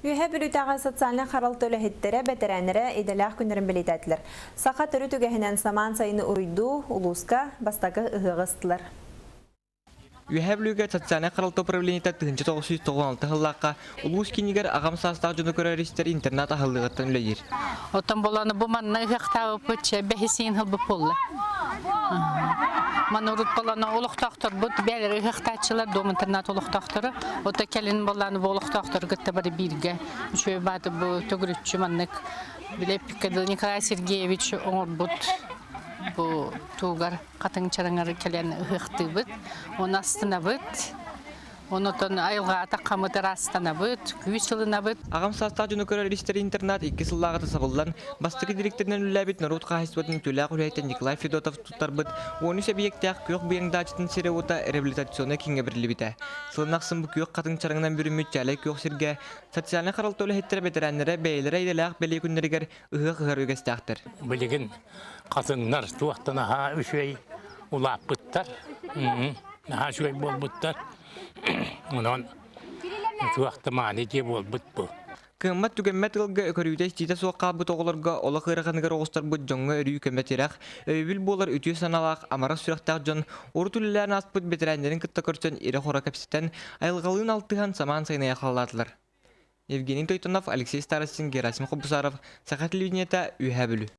Үөһээ Бүлүүтээҕи социальнай харалта үлэһиттэрэ, бэтэрээннэрэ идэлээх күннэрин бэлиэтээтилэр. Саха төрүт үгэһинэн самаан сайыны уруйдуу улууска бастакы ыһыаҕы ыстылар. Үөһээ Бүлүүгэ социальнай харалта управлениета 1996 сыллаахха улуус киинигэр аҕам саастаах дьону көрөр-истэр интернат аһыллыаҕыттан үлэлиир. Оттон болону бу манна ыһыахтаабыппыт чэ бэһисиин ылбыт буолла. Маны урут болону олохтоохторбут бэйэлэрэ ыһыахтааччылар дом интернат олохтоохторо. Ото кэлин боллааны бу олохтоохтору кытта бары бииргэ үчүгэй бааты бу төгүрүччү маннык билэ Николай Сергеевич оҥорбут бу тугар хатыҥ чараҥар кэлэн ыһыахтыыбыт, ону астынабыт. Онотон айылҕаата хамыт ыраастанабыт, күүс ылынабыт. Аҕам саастаах дьону көрөр истэр интернат икки сыллааҕыта сабыллан, бастакы дириэктэринэн үлэлээбит норуот хаһаайыстыбатын үтүөлээх үлэһитэ Николай Федотов туттарбыт 13 эбийиэктээх күөх быйаҥ даачатын сирэ-уота реабилитационнай кииҥҥэ бэриллибитэ. Сылын ахсын бу күөх хатыҥ чараҥынан бүрүммүт чээлэй күөх сиргэ социальнай харалта үлэһиттэрэ бэтэрээннэрэ бэйэлэрэ идэлээх бэлиэ күннэригэр ыһыах ыһар үгэстээхтэр. Билигин хатыҥнар туохтан аһаа үчүгэй улааппыттар, наһаа үчүгэй буолбуттар. Онон туох да мааны дьиэ буолбут бу. Кыаммат түгэммэт ыалга көрүүтэ-истиитэ суох хаалбыт оҕолорго олох ыараханыгар оҕустарбыт дьоҥҥо өрүү көмө-тирэх, өйөбүл буолар үтүө санаалаах, амарах сүрэхтээх дьон урут үлэлээн ааспыт бэтэрээннэрин кытта көрсөн ирэ-хоро кэпсэтэн, айылҕалыын алтыһан самаан сайын айахалаатылар. Евгений Тойтонов, Алексей Старостин, Герасим Хобусаров, Саха телевидениета, Үөһээ Бүлүү.